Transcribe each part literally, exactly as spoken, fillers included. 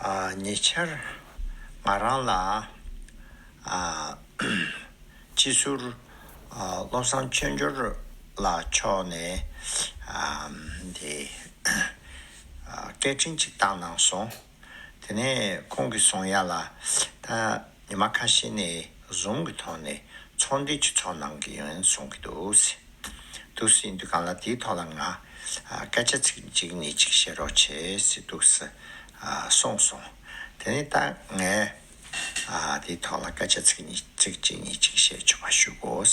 ཨ། ཉེ་ཆར་ང་རང་ལ་ཨ། སྤྱི་ཟུར་ཨ། བློ་བཟང་ཆོས་འབྱོར་ལགས་མཆོག་ནས་ཨ། དེ་ཨ། སྐད་འཕྲིན་ཅིག་བཏང་གནང་སོང་། དེ་ནས་ཁོང་གིས་གསུང་ཡ་ལ། ད་ཉི་མ་ཁ་ཤས་ནས་Zoom་གི་ཐོག་ནས་ཚོགས་འདུ་ཅིག་ཚོགས་གནང་གི་ཡིན་གསུང་གི་འདུག་ཟེར། འདུག་ཟེར་ཡིན་དུས་སྒང་ལ་དེའི་ཐོག་ལ་ང་ཨ། སྐད་ཆ་ཚིག་གཅིག་གཉིས་ཅིག་བཤད་རོགས་བྱེད་ཟེར་འདུག་ཟེར་ཨ། གསུངས་སོང་། དེ་ནས་ད་ངས་ཨ། དེའི་ཐོག་ལ་སྐད་ཆ་ཚིག་གཉིས་ཚིག་གཅིག་གཉིས་ཅིག་བཤད་ཆོག་པ་ཞུ་དགོས་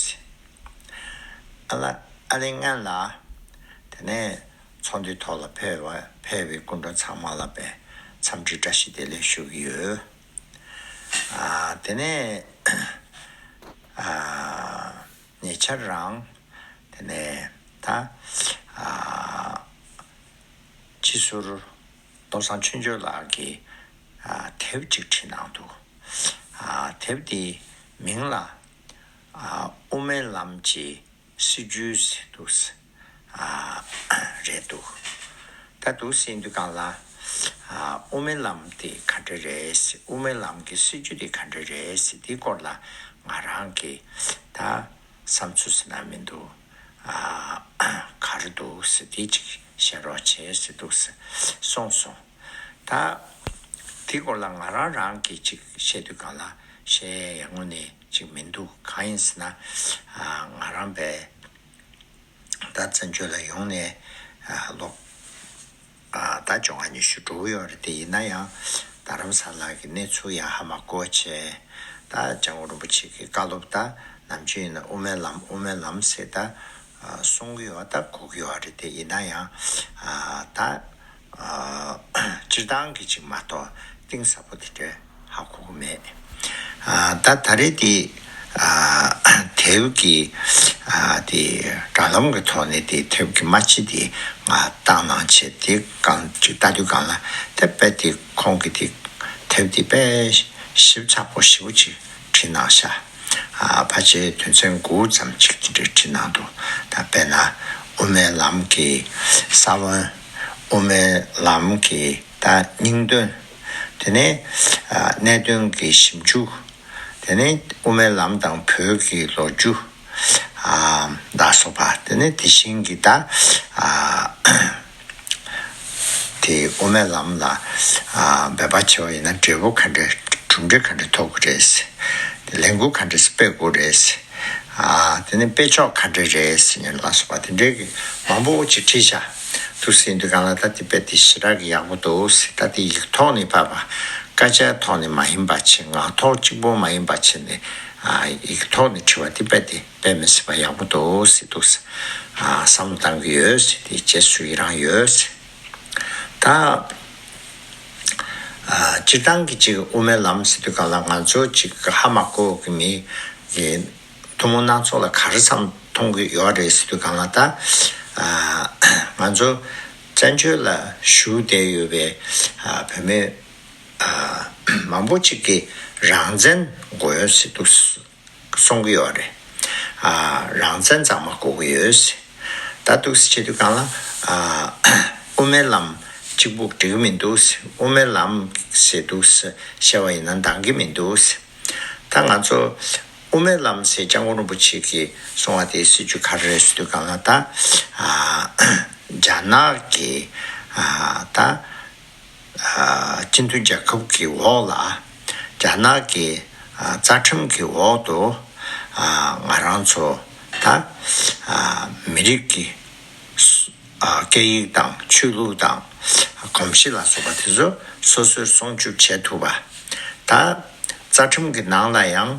ཟེར། ཨ་ལ་ཨ་ལེ་ང་ལ། དེ་ནས་ཚོགས་འདུའི་ཐོག་ལ་ཕེབས་པ་ཕེབས་པའི་སྐུ་མགྲོན་ཚང་མ་ལ་བས་འཚམས་འདྲི་བཀྲ་ཤིས་བདེ་ལེགས་ཞུ་གི་ཡོད། ཨ། དེ་ནས་ཨ། ཉེ་ཆར་རང་དེ་ནས་ད་ཨ། སྤྱི་ཟུར་བློ་བཟང་ཆོས་འབྱོར་ལགས་ཀྱིས་ཨ། དེབ་ཅིག་བྲིས་གནང་འདུག་ཨ། དེབ་དེའི་མིང་ལ་ཨ། དབུ་མའི་ལམ་གྱི་སྲིད་བྱུས་ཟེར་འདུག་ཟེར་ཨ། རེད་འདུག་ད་འདུག་ཟེར་དུས་སྒང་ལ་ཨ། དབུ་མའི་ལམ་དེ་ག་འདྲ་རེད་ཟེར། དབུ་མའི་ལམ་གྱི་སྲིད་བྱུས་དེ་ག་འདྲ་རེད་ཟེར། དེའི་སྐོར་ལ་ང་རང་གིས་ད་བསམ་ཚུལ་ཟེར་ན་མི་འདུག་ཨ། ག་རེ་འདུག་ཟེར་དེ་ཅིག་བཤད་རོགས་བྱེད་ཟེར་འདུག་ཟེར་གསུངས་སོང་། ད་དེའི་སྐོར་ལ་ང་རང་རང་གིས་ཅིག་བཤད་དུས་སྒང་ལ་བཤད་ཡ་དངོས་གནས་ཅིག་མི་འདུག་གང་ཡིན་ཟེར་ན་ཨ། ང་རང་པས་ད་བཙན་བྱོལ་ལ་ཡོང་ནས་ཨ། ལོ་ཨ། ད་བཅོ་ལྔ་ཉི་ཤུ་འགྲོ་གི་ཡོད་རེད། དེ་ཡིན་ན་ཡང་རྡ་རམ་ས་ལ་གི་གནས་ཚུལ་ཡང་ཧ་མ་གོ་བྱས། ད་སྐྱབས་མགོན་རིན་པོ་ཆེ་གི་བཀའ་སློབ་ད་ནམ་རྒྱུན་ཡིན་ན་དབུ་མའི་ལམ་དབུ་མའི་ལམ་ཟེར་ད་ཨ། གསུང་གི་ཡོད། ད་གོ་གི་ཡོད་རེད། དེ་ཡིན་ན་ཡང་ཨ། ད་ཨ། སྤྱིར་བཏང་གི་ཅིག་མ་གཏོགས་གཏིང་ཟབ་པོ་དེ་འདྲ་ཧ་གོ་གི་མེད། ཨ། ད་ད་རེས་དེ་ཨ། དེབ་ཀྱི་ཨ། དེ་དྲ་ལམ་གྱི་ཐོག་ནས་དེ་དེབ་ཀྱི་མ་ཕྱི་དེ་ང་བཏང་གནང་བྱས། དེ་གང་ཅིག་ལྟ་དུས་སྒང་ལ་དེ་དཔེ་དེ་ཁོང་གི་དེ་དེབ་དེ་དཔེ་ཞིབ་ཚགས་པོ་ཞེ་པོ་ཅིག་བྲིས་གནང་ཤག་ཨ། ཕལ་ཆེར་དོན་ཚན་དགུ་ཙམ་ཅིག་དེ་འདྲ་བྲིས་གནང་འདུག་ད་དཔེར་ན་དབུ་མའི་ལམ་གྱི་ས་བོན། དབུ་མའི་ལམ་གྱི་ད་སྙིང་དོན། དེ་ནས་ཨ། གནད་དོན་གྱི་ཞིབ་འཇུག་དེ་ནས་དབུ་མའི་ལམ་དང་བོད་ཀྱི་ལོ་རྒྱུས་ཨ། ལ་སོགས་པ། དེ་ནས་དེ་བཞིན་གྱི་ད་ཨ། དེ་དབུ་མའི་ལམ་ལ་ཨ། འབད་པ་བྱས་པ་ཡིན་ན་འབྲས་བུ་ག་འདྲ་གྲུབ་འབྲས་ག་འདྲ་ཐོབ་ཀྱི་རེད། དེ་ལས་འགུལ་ག་འདྲ་སྤེལ་དགོས་རེད། ཨ། དེ་ནས་སྤེལ་ཕྱོགས་ག་འདྲ་རེད་ཟེར་ནས་ལ་སོགས་པ་དེ་འདྲའི་གི་མང་པོ་ཅིག་བྲིས་ཤག་འདུག་ཟེར་དུས་སྒང་ལ་ད་དེ་དཔེ་དེ་ཞེ་དྲག་གི་ཡག་པོ་འདུག་ཟེར། ད་དེ་ཡིག་ཐོག་ནས་ཕབ་པ། སྐད་ཆའི་ཐོག་ནས་མ་ཡིན་པ་བྱས། ངག་ཐོག་གཅིག་པོ་མ་ཡིན་པ་བྱས་ནས་ཨ། ཡིག་ཐོག་ནས་བྲིས་པ་དེ་དཔེ་མི་སྲིད་པ་ཡག་པོ་འདུག་ཟེར་འདུག་ཟེར་ཨ། བསམ་བློ་བཏང་གི་ཡོད་ཟེར། དེ་རྗེས་སུ་ཡི་རང་ཡོད་ཟེར། ད་ཨ། སྤྱིར་བཏང་གི་ཅིག་དབུ་མའི་ལམ་ཟེར་དུས་སྒང་ལ་ང་ཚོ་ཅིག་ཧ་མ་གོ་གི་མི་གི་ཐུན་མོང་སྣ་ཚོགས་ལ་ག་རེ་བསམ་མཐོང་གི་ཡོད་རེད་ཟེར་དུས་སྒང་ལ། ད་ཨ། ང་ཚོ་བཙན་བྱོལ་ལ་བཞུགས་བསྡད་ཡོད་པའི་ཨ། བོད་མི་ཨ། མང་པོ་ཅིག་གིས་རང་བཙན་དགོས་ཟེར་འདུག་གསུང་གི་ཡོད་རེད། ཨ། རང་བཙན་གཙང་མ་དགོས་ཀྱི་ཡོད་ཟེར། ད་འདུག་སེ་བྱེད་དུས་སྒང་ལ་ཨ། དབུ་མའི་ལམ་གཅིག་པུ་འགྲིག་གི་མི་འདུག་ཟེར། དབུ་མའི་ལམ་ཟེར་འདུག་ཟེར་བཤད་པ་ཡིན་ན་འདང་གི་མི་འདུག་ཟེར། ད་ང་ཚོ་དབུ་མའི་ལམ་ཟེར་སྐྱབས་མགོན་རིན་པོ་ཆེ་གིས་གསུང་བ་དེའི་སྲིད་བྱུས་ག་རེ་རེད་ཟེར་དུས་སྒང་ལ། ད་ཨ། རྒྱ་ནག་གི་ཨ། ད་ཨ། སྤྱི་མཐུན་རྒྱལ་ཁབ་ཀྱི་འོག་ལ། རྒྱ་ནག་གི་ཨ། རྩ་ཁྲིམས་ཀྱི་འོག་ཏུ་ཨ། ང་རང་ཚོ་ད་ཨ། མི་རིགས་ཀྱི་སོ་ཨ། སྐད་ཡིག་དང་ཆོས་ལུགས་དང་གོམས་གཤིས་ལ་སོགས་པ་དེ་ཚོ་སོ་སོས་སྲུང་སྐྱོབ་བྱེད་ཐུབ་པ། ད་རྩ་ཁྲིམས་ཀྱི་ནང་ལ་ཡང་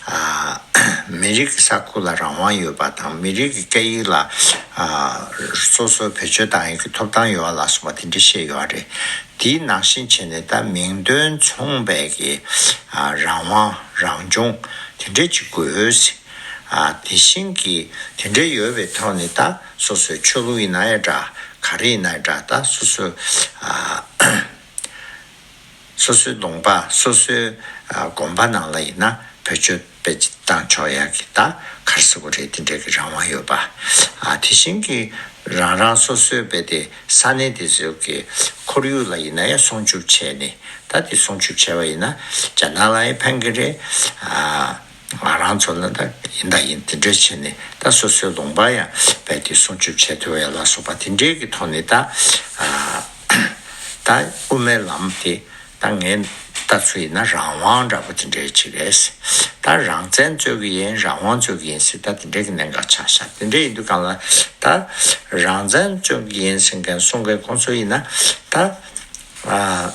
ཨ། མི་རིགས་ཀྱི་ས་ཁུལ་ལ་རང་དབང་ཡོད་པ་དང་། མི་རིགས་ཀྱི་སྐད་ཡིག་ལ་ཨ། སོ་སོ་བེད་སྤྱོད་བཏང་ཡག་གི་ཐོབ་ཐང་ཡོད་པ་ལ་སོགས་པ་དེ་འདྲ་བཤད་ཡོད་རེད། དེའི་ནང་བཞིན་བྱས་ནས་ད་མིང་དོན་མཚུངས་པའི་གི་ཨ། རང་དབང་རང་སྐྱོང་དེ་འདྲ་ཅིག་དགོས། ཨ། དེ་བཞིན་གྱི་དེ་འདྲ་ཡོད་པའི་ཐོག་ནས་ད་སོ་སོའི་ཆོས་ལུགས་ཡིན་ན་ཡང་འདྲ། ག་རེ་ཡིན་ན་ཡང་འདྲ། ད་སོ་སོའི་ཨ། སོ་སོའི་ལུང་པ། སོ་སོའི་ཨ། དགོན་པ་ནང་ལ་ཡིན་ན་བེད་སྤྱོད་དཔེ་བཏང་ཆོག་ཡག་གི་ད་ག་རེ་ཟེར་དགོས་རེད། དེ་འདྲའི་གི་རང་དབང་ཡོད་པ། ཨ། དེ་བཞིན་གྱི་རང་རང་སོ་སོའི་དཔེ་དེ་ས་གནས་དེ་ཚོའི་གི་ ཁོར་ཡུག་ལ་ཡིན་ན་ཡང་སྲུང་སྐྱོབ་བྱས་ནས། ད་དེ་སྲུང་སྐྱོབ་བྱས་པ་ཡིན་ན་རྒྱ་ནག་ལ་ཡང་ཕན་གྱི་རེད། ཨ། ང་རང་ཚོ་ལ་ད་ཡིན་ད་ཡིན་དེ་འདྲ་བྱས་ནས། ད་སོ་སོའི་ལུང་པ་ཡང་རྦད་དེ་སྲུང་སྐྱོབ་བྱེད་ཐུབ་ཡ་ལ་སོགས་པ་དེ་འདྲའི་གི་ཐོག་ནས། ད་ཨ། ད་དབུ་མའི་ལམ་དེ་ད་ངའི་ལྟ་ཚུལ་ཡིན་ན་རང་དབང་འདྲ་པོ་དེ་འདྲའི་ཅིག་རེད། ད་རང་བཙན་རྩོད་ཀྱི་ཡིན། རང་དབང་རྩོད་ཀྱི་ཡིན་ཟེར། ད་དེ་འདྲའི་གི་གནད་འགག་ཆགས་ཤག་དེ་འདྲ་ཡིན་དུས་སྒང་ལ། ད་རང་བཙན་རྩོད་ཀྱི་ཡིན་ཟེར་མཁན་གསུང་མཁན་ཁོང་ཚོ་ཡིན་ན། ད་ཨ།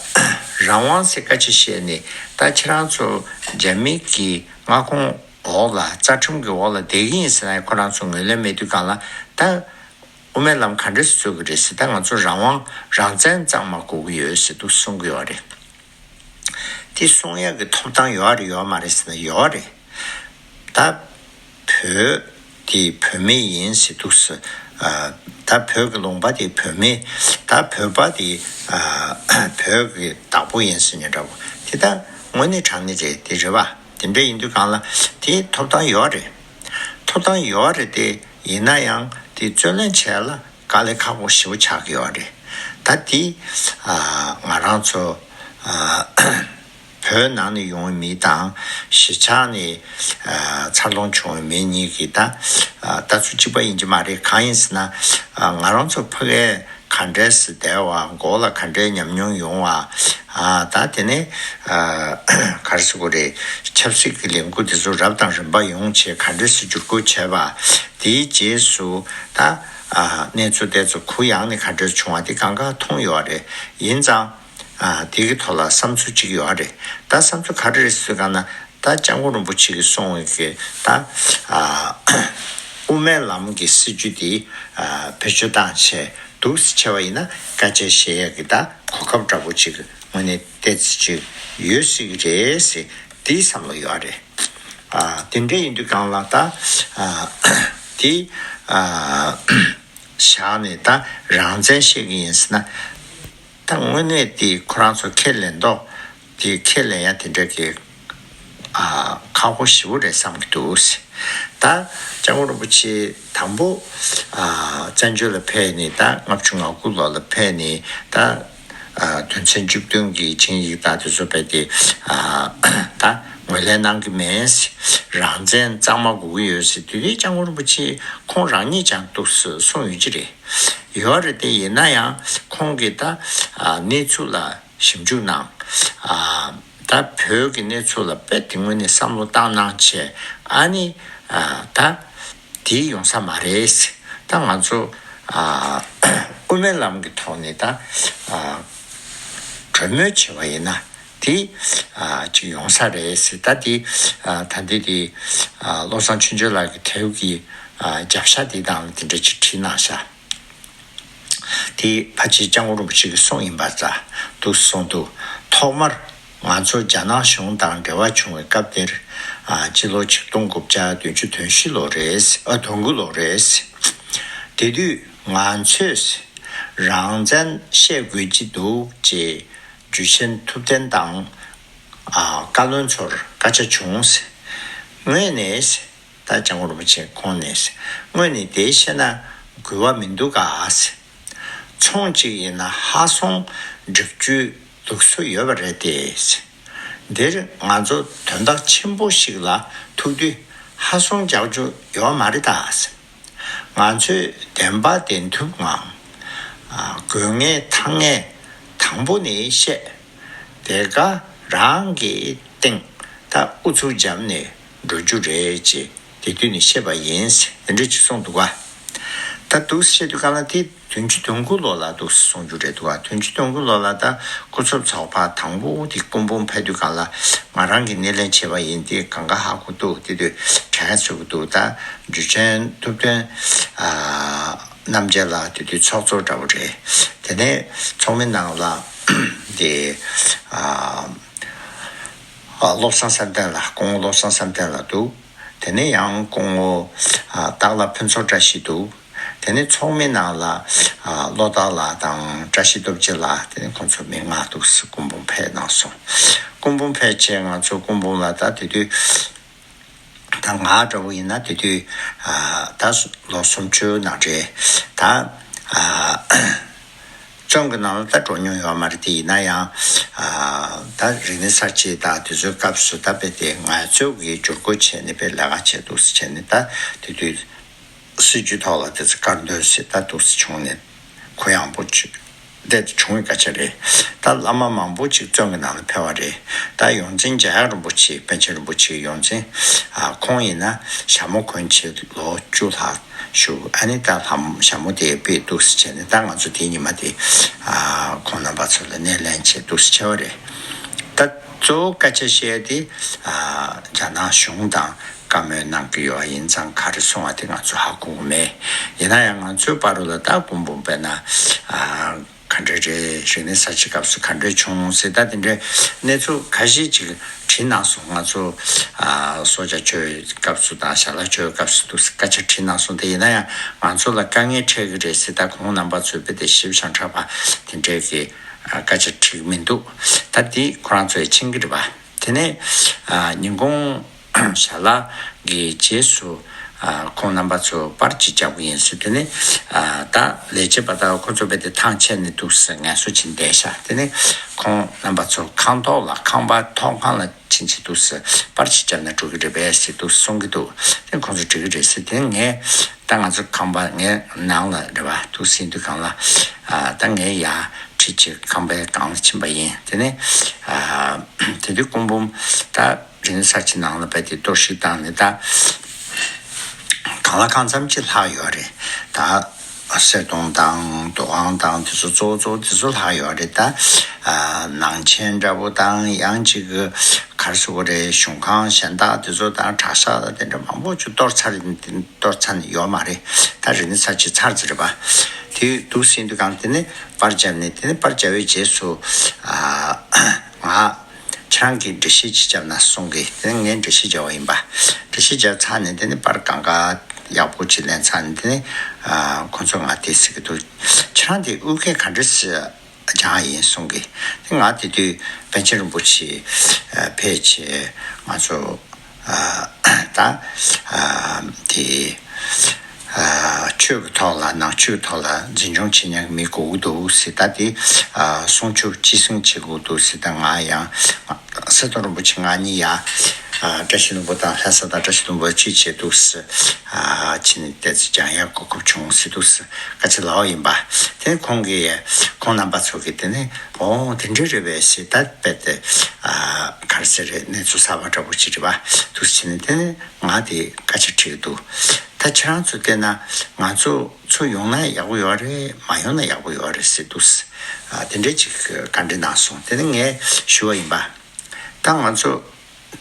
རང་དབང་ཟེར་སྐད་ཆ་བཤད་ནས། ད་ཁྱེད་རང་ཚོ་རྒྱ་མི་གི་མངའ་ཁོངས་འོག་ལ། རྩ་ཁྲིམས་ཀྱི་འོག་ལ་བསྡད་ཀྱི་ཡིན་ཟེར་ན་ཡང་། ཁོ་རང་ཚོ་ངོས་ལེན་མེད་དུས་སྒང་ལ། ད་དབུ་མའི་ལམ་ག་འདྲ་སེ་རྩོད་ཀྱི་རེད་ཟེར། ད་ང་ཚོ་རང་དབང་རང་བཙན་གཙང་མ་དགོས་ཀྱི་ཡོད་ཟེར་འདུག་གསུང་གི་ཡོད་རེད། དེ་གསུང་ཡག་གི་ཐོབ་ཐང་ཡོད་རེད་ཡོད་མ་རེད་ཟེར་ན་ཡོད་རེད། ད་བོད་དེ་བོད་མི་ཡིན་ཟེར་འདུག་ཟེར། ཨ། ད་བོད་ཀྱི་ལུང་པ་དེ་བོད་མི། ད་བོད་པ་དེ། ཨ། བོད་ཀྱི་བདག་པོ་ཡིན་ཟེར་མཁན་འདྲ་པོ་དེ་ད་དངོས་གནས་དྲང་གནས་རེད། དེ་རེད་པ། དེ་འདྲ་ཡིན་དུས་སྒང་ལ་དེ་ཐོབ་ཐང་ཡོད་རེད། ཐོབ་ཐང་ཡོད་རེད། དེ་ཡིན་ན་ཡང་དེ་རྩོད་ལེན་བྱེད་ཡ་ལ་དཀའ་ལས་ཁག་པོ་ཞེ་པོ་ཆགས་ཀྱི་ཡོད་རེད། ད་དེ། ཨ། ང་རང་ཚོ། ཨ། བོད་ནང་ནས་ཡོང་བའི་མི་དང་། གཞིས་ཆགས་ནས། ཨ། འཚར་ལོངས་བྱུང་བའི་མི་གཉིས་ཀྱི་ད། ཨ། ལྟ་ཚུལ་གཅིག་པ་ཡིན་གྱི་མ་རེད། གང་ཡིན་ཟེར་ན། ཨ། ང་རང་ཚོ་ཕ་གིར་ག་འདྲས་སེ་བསྡད་པ། མགོ་ལ་ག་འདྲའི་ཉམས་མྱོང་ཡོང་བ། ཨ། ད་དེ་ནས། ཨ། ག་རེ་ཟེར་དགོས་རེད། ཆབ་སྲིད་ཀྱི་ལས་འགུལ་དེ་ཚོ་རབ་དང་རིམ་པ་ཡོང་བྱས་ག་འདྲས་སེ་བསྒྱུར་བཀོད་བྱས་པ། དེའི་རྗེས་སུ་ད། ཨ། གནས་ཚུལ་དེ་ཚོ་གུ་ཡངས་ནས་ག་འདྲས་བྱུང་བ་དེ་གང་ག་མཐོང་ཡོད་རེད། ཡིན་ཙང་། ཨ། དེ་གི་ཐོག་ལ་བསམ་ཚུལ་གཅིག་ཡོད་རེད། ད་བསམ་ཚུལ་ག་རེ་རེད་ཟེར་ག་ན། ད་སྐྱབས་མགོན་རིན་པོ་ཆེ་གིས་གསུངས་པའི་གི་ད། ཨ། དབུ་མའི་ལམ་གྱི་སྲིད་བྱུས་དེ། ཨ། བེད་སྤྱོད་བཏང་བྱས་འདུག་སེ་བྱས་པ་ཡིན་ན། སྐད་ཆ་བཤད་ཡག་གི་ད་གོ་སྐབས་འདྲ་པོ་ཅིག་དངོས་གནས་ཏོག་ཙམ་ཅིག་ཡོད་སྲིད་ཀྱི་རེད་ཟེར། དེའི་བསམ་བློ་ཡོད་རེད། ཨ། དེ་འདྲ་ཡིན་དུས་སྒང་ལ་ད། ཨ། དེ། ཨ། བཞག་ནས་ད་རང་བཙན་བཤད་ཀྱི་ཡིན་ཟེར་ན། ད་དངོས་གནས་དེ་ཁོ་རང་ཚོ་ཁས་ལེན་མདོག་དེ། ཁས་ལེན་ཡ་དེ་འདྲ་གི། ཨ། ཁག་པོ་ཞེ་པོ་རེད་བསམ་གྱི་འདུག་ཟེར། ད་སྐྱབས་མགོན་རིན་པོ་ཆེ་དང་པོ། ཨ། བཙན་བྱོལ་ལ་ཕེབས་ནས། ད་ལྔ་བཅུ་ང་དགུ་ལོ་ལ་ཕེབས་ནས། ད། ཨ། དོན་ཚན་བཅུ་བདུན་གྱི་ཆིངས་ཡིག་དང་དེ་ཚོ་རྦད་དེ། ཨ། ད་ངོས་ལེན་གནང་གི་མེད་ཟེར། རང་བཙན་གཙང་མ་དགོས་ཀྱི་ཡོད་ཟེར། དེ་དུས་སྐྱབས་མགོན་རིན་པོ་ཆེ་ཁོང་རང་ཉིད་ཀྱང་འདུག་སེ་གསུངས་ཡོད་ཀྱི་རེད། ཡོད་རེད། དེ་ཡིན་ན་ཡང་ཁོང་གིས་ད། ཨ། གནས་ཚུལ་ལ་ཞིབ་འཇུག་གནང་། ཨ། ད་བོད་ཀྱི་གནས་ཚུལ་ལ་རྦད་དེ་དངོས་གནས་བསམ་བློ་བཏང་གནང་བྱས། ཨ་ནི། ཨ། ད་དེ་ཡོང་ས་མ་རེད་ཟེར། ད་ང་ཚོ། ཨ། དབུ་མའི་ལམ་གྱི་ཐོག་ནས་ད། ཨ། གྲོས་མོལ་བྱས་པ་ཡིན་ན་དེ། ཨ། ཅིག་ཡོང་ས་རེད་ཟེར། ད་དེ། ཨ། ད་འདི་དེ། ཨ། བློ་བཟང་ཆོས་འབྱོར་ལགས་ཀྱི་དེབ་ཀྱི། ཨ། རྒྱབ་ཤ་དེ་ནང་ལ་དེ་འདྲ་ཅིག་བྲིས་གནང་ཤག་དེ་ཕལ་ཆེར་སྐྱབས་མགོན་རིན་པོ་ཆེ་གིས་གསུངས་ཡིན་པ་འདྲ་འདུག་གསུངས་འདུག་ཐོག་མར་ང་ཚོ་རྒྱ་ནག་གཞུང་དང་འབྲེལ་བ་བྱུང་བའི་སྐབས་དེར། ཨ། སྤྱི་ལོ་ཆིག་སྟོང་དགུ་བརྒྱ་བདུན་ཅུ་དོན་བཞི་ལོ་རེད། ཨ། དོན་དགུ་ལོ་རེད། དེ་དུས་ང་ཚོས་རང་བཙན་བཤད་དགོས་ཀྱི་འདུག་ཅེས་འཇུ་ཆེན་ཐུབ་བསྟན་དང་། ཨ། བཀའ་བློན་ཚོར་བཀའ་ཆ་བྱུང་། དངོས་གནས། ད་སྐྱབས་མགོན་རིན་པོ་ཆེ་ཁོང་ནས། དངོས་གནས་དེ་བཤད་ན་འགུལ་བ་མི་འདུག་ག་ཚོང་གཅིག་ཡིན་ན་ཧ་སོང་སྒྲིག་རྒྱུའི་ལུགས་སྲོལ་ཡོད་པ་རེད་དེ། འདིར་ང་ཚོ་དོན་དག་ཆེན་པོ་ཞིག་ལ་ཐུག་དུས་ཧ་སོང་རྒྱག་རྒྱུ་ཡོད་མ་རེད་ད། ང་ཚོས་བདེན་པ་བདེན་ཐུབ་ངང་། ཨ། དགོས་ངེས་ཐང་ངེས་དང་པོ་ནས་བཤད། དེ་ག་རང་གི་སྟེང་ད་ཨུ་ཚུགས་བརྒྱབ་ནས་འགྲོ་རྒྱུ་རེད་ཅེས་དེ་དུས་ནས་བཤད་པ་ཡིན། དེ་འདྲ་ཅིག་གསུངས་འདུག་ག་ད་འདུག་སེ་བཤད་དུས་སྒང་ལ་དེ་བདུན་ཅུ་དོན་དགུ་ལོ་ལ་འདུག་སེ་གསུངས་རྒྱུ་རེད་འདུག་ག་བདུན་ཅུ་དོན་དགུ་ལོ་ལ་ད་སྐུ་ཚབ་ཚོགས་པ་དང་པོ་དེ་སྐུ་འབུམ་ཕེབས་དུས་སྒང་ལ་ང་རང་གིས་སྣེ་ལེན་བྱས་པ་ཡིན། དེ་གང་ག་ཧ་གོ་འདུག་དེ་དུས་དྲན་ཚོར་གྱི་འདུག་ད་འཇུ་ཆེན་ཐུབ་བསྟན། ཨ། རྣམ་རྒྱལ་ལགས་དེ་དུས་ཚོགས་གཙོ་འདྲ་བོ་རེད། དེ་ནས་ཚོགས་མི་ནང་ལ་དེ། ཨ། ཨ། བློ་བཟང་བསམ་གཏན་ལགས། སྐུ་ངོ་བློ་བཟང་བསམ་གཏན་ལགས་འདུག་དེ་ནས་ཡང་སྐུ་ངོ། ཨ། སྟག་ལྷ་ཕུན་ཚོགས་བཀྲ་ཤིས་འདུག་དེ་ནས་ཚོགས་མི་ནང་ལ། ཨ། བློ་བདག་ལགས་དང་བཀྲ་ཤིས་སྟོབས་རྒྱལ་ལགས། དེ་ནས་ཁོང་ཚོ་མི་ལྔ་འདུག་སེ་སྐུ་འབུམ་ཕེབས་གནང་སོང་། སྐུ་འབུམ་ཕེབས་བྱས་ང་ཚོ་སྐུ་འབུམ་ལ་ད་དེ་དུས། ད་ང་འདྲ་བོ་ཡིན་ན་དེ་དུས། ཨ། ད་ལོ་སུམ་ཅུ་ནང་རེད་ད། ཨ། བཙོན་གྱི་ནང་ལ་ད་འགྲོ་མྱོང་ཡོད་མ་རེད། དེ་ཡིན་ན་ཡང་ཨ་ད་རིག་གནས་གསར་བརྗེ་དང་དེ་ཚོའི་སྐབས་སུ་ད་དཔེ་དེ་ང་ཚོ་གི་བསྒྱུར་བཀོད་བྱས་ནས་དཔེ་ལས་ཀ་བྱས་འདུག་ཟེར་བྱས་ནས། ད་དེ་དུས་སྲིད་བྱུས་ཐོག་ལ་དེ་ཚོ་བཀར་འདོད་ཟེར་ད་འདུག་ཟེར་བྱུང་ནས་གུ་ཡངས་པོ་ཅིག་དེ་བྱུང་བའི་སྐད་ཆ་རེད། ད་བླ་མ་མང་པོ་ཅིག་བཙོན་གྱི་ནང་ལ་ཕེབས་པ་རེད། ད་ཡོངས་འཛིན་འཇམ་དབྱངས་རིན་པོ་ཆེ། པཎ་ཆེན་རིན་པོ་ཆེའི་ཡོངས་འཛིན། ཨ་ཁོང་ཡིན་ན་ཞྭ་མོ་གོན་བྱས་ལོ་བཅུ་ལྷག་བཞུགས། ཨ་ནི་ད་ལྷ་མོ་ཞྭ་མོ་དེ་ཕུད་འདུག་ཟེར་བྱས་ནས། ད་ང་ཚོ་དེའི་ཉི་མ་དེ་ཨ་ཁོང་རྣམ་པ་ཚོ་ལ་སྣེ་ལེན་བྱས་འདུག་ཟེར་བྱས་པ་རེད། ད་གཙོ་བོ་སྐད་ཆ་བཤད་དེ་ཨ་རྒྱ་ནག་གཞུང་དང་བཀའ་མོལ་གནང་གི་ཡོད་པ་ཡིན་ཙང་ག་རེ་གསུང་བ་དེ་ང་ཚོ་ཧ་གོ་གི་མེད། ཡིན་ན་ཡང་ང་ཚོའི་བར་དུ་ལ་ད་ཀུན་འབུམ་དཔེར་ན་ཨ་ག་འདྲ་རེད། རིག་གནས་གསར་བརྗེ་སྐབས་སུ་ག་འདྲ་བྱུང་ཟེར། ད་དེ་འདྲའི་གནས་ཚུལ་ཁ་ཤས་ཅིག་བྲིས་གནང་སོང་། ང་ཚོ་ཨ་སྲོག་ཆགས་བཅད་པའི་སྐབས་སུ་དང་ཞལ་ལག་བཅད་པའི་སྐབས་སུ་འདུག་སྐད་ཆ་བྲིས་གནང་སོང་། དེ་ཡིན་ན་ཡང་ང་ཚོ་ལ་དཀའ་ངལ་འཕྲད་ཀྱི་རེད་ཟེར། ད་ཁོང་རྣམ་པ་ཚོས་དཔེ་དེ་ཞིབ་ཞང་དྲག་པ་དེ་འདྲའི་གི་ཨ་སྐད་ཆ་བྲིས་ཀྱི་མི་འདུག་ད་དེ་ཁོ་རང་ཚོས་མཁྱེན་གྱི་རེད་པ། དེ་ནས་ཨ་ཉིན་གུང་ཞལ་ལག་གི་རྗེས་སུ་ཨ་ཁོང་རྣམ་པ་ཚོ་པར་ཅིག་རྒྱག་གི་ཡིན་ཟེར། དེ་ནས་ཨ་ད་ལས་བྱེད་པ་དག་ཁོ་ཚོ་དཔེ་དེ་ཐང་ཆད་ནས་འདུག་ཟེར་ངལ་གསོ་བྱེད་བསྡད་ཤག་དེ་ནས་ཁོང་རྣམ་པ་ཚོ་ཁང་ཐོག་ལ། ཁང་པ་ཐོག་ཁང་ལ་ཕྱིན་བྱས་འདུག་ཟེར། པར་ཅིག་བརྒྱབ་ན་འགྲོ་གི་རེད་པས་ཟེར་འདུག་གསུང་གི་འདུག་དེ་ཁོང་ཚོ་འགྲིག་གི་རེད་ཟེར། དེ་ངས་ད་ང་ཚོ་ཁང་པ་ངའི་ནང་ལ་རེད་པ། འདུག་ཟེར་དུས་སྒང་ལ་ཨ་ད་ངས་ཡར་ཁྲིད་བྱས་ཁང་པའི་སྒང་ལ་ཕྱིན་པ་ཡིན། དེ་ནས་ཨ་དེ་དུས་ཀུན་འབུམ་ད་རིག་གནས་གསར་བརྗེ་ནང་ལ་དཔེ་དེ་གཏོར་བཤིག་བཏང་ནས། ད་གང་ལ་གང་འཚམ་ཅིག་ལྷག་ཡོད་རེད། ད་གསེར་སྡོང་དང་རྡོ་ཁང་དང་དེ་ཚོ་གཙོ་བོ་གཙོ་བོ་དེ་ཚོ་ལྷག་ཡོད་རེད། ད་ཨ་ནང་ཆེན་འདྲ་པོ་དང་ཡང་ཅིག་ག་རེ་ཟེར་དགོས་རེད། གཞུང་ཁང་གཞན་དག་དེ་ཚོ་དང་གྲྭ་ཤག་ལ་དེ་འདྲ་མང་པོ་ཅིག་གཏོར་ཚར་ཡིན། གཏོར་ཚར་ནས་ཡོད་མ་རེད། ད་རིག་གནས་གསར་བརྗེ་ཚར་ཚར་རེད་པ། དེ་འདུག་ཟེར་དུས་སྒང་དེ་ནས་པར་བརྒྱབ་ནས། དེ་ནས་པར་བརྒྱབ་པའི་རྗེས་སུ་ཨ་ང་ཁྱེད་རང་གིས་འགྲེལ་བཤད་ཅིག་བརྒྱབ་ན་གསུང་གི། དེ་ནས་ངས་འགྲེལ་བཤད་བརྒྱབ་པ་ཡིན་པ། འགྲེལ་བཤད་བརྒྱབ་ཚར་ནས་དེ་ནས་པར་གང་ག་ཡག་པོ་ཅིག་ལེན་ཚར་ནས། དེ་ནས་ཨ་ཁོ་ཚོ་ང་དེ་ཟེར་གི་འདུག་ཁྱེད་རང་དེ་དབུས་སྐད་ག་འདྲ་སེ་སྦྱངས་ཡིན་གསུང་གི། དེ་ང་དེ་དུས་པཎ་ཆེན་རིན་པོ་ཆེ་ཕེབས་བྱས་ང་ཚོ་ཨ་ད་ཨ་དེ་ཨ་ཆོས་ཀྱི་ཐོག་ལ། ནང་ཆོས་ཀྱི་ཐོག་ལ་འཛིན་སྐྱོང་བྱེད་མཁན་གྱི་མི་དགོས་ཀྱི་འདུག་ཟེར། ད་དེ་ཨ་གསུང་ཆོས་སྤྱི་སྲུང་བྱེད་དགོས་འདུག་ཟེར། ད་ང་ཡང་གསེར་སྡོང་རིན་པོ་ཆེ་ང་གཉིས་ཡ་ཨ་བཀྲ་ཤིས་ལྷུན་པོ་དང་ལྷ་ས་དང་བཀྲ་ཤིས་ལྷུན་པོ་གཅིག་བྱས་འདུག་ཟེར། ཨ་ཕྱིན་ནས་ཏོག་ཙམ་སྦྱང་ཡག་གོ་སྐབས་བྱུང་ཟེར་འདུག་ཟེར། སྐད་ཆ་ལབ་པ་ཡིན་པ། དེ་ཁོང་གིས་ཁོང་རྣམ་པ་ཚོ་གིས་དེ་ནས་ཨོ་དེ་འདྲ་རེད་པས་ཟེར། ད་དཔེ་དེ་ཨ་ག་རེ་ཟེར་རེད། གནས་ཚུལ་གསར་པ་འདྲ་པོ་ཅིག་རེད་པ། འདུག་ཟེར་ནས་དེ་ནས་ང་དེ་སྐད་ཆ་དྲིས་འདུག་ད་ཁྱེད་རང་ཚོ་བལྟས་ན་ང་ཚོ་ཚུར་ཡོང་ན་ཡག་པོ་ཡོད་རེད། མ་ཡོང་ན་ཡག་པོ་ཡོད་རེད་ཟེར་འདུག་ཨ་དེ་འདྲ་ཅིག་བཀའ་འདྲི་གནང་སོང་། དེ་ནས་ངས་ཞུ་བ་ཡིན་པ། ད་ང་ཚོ་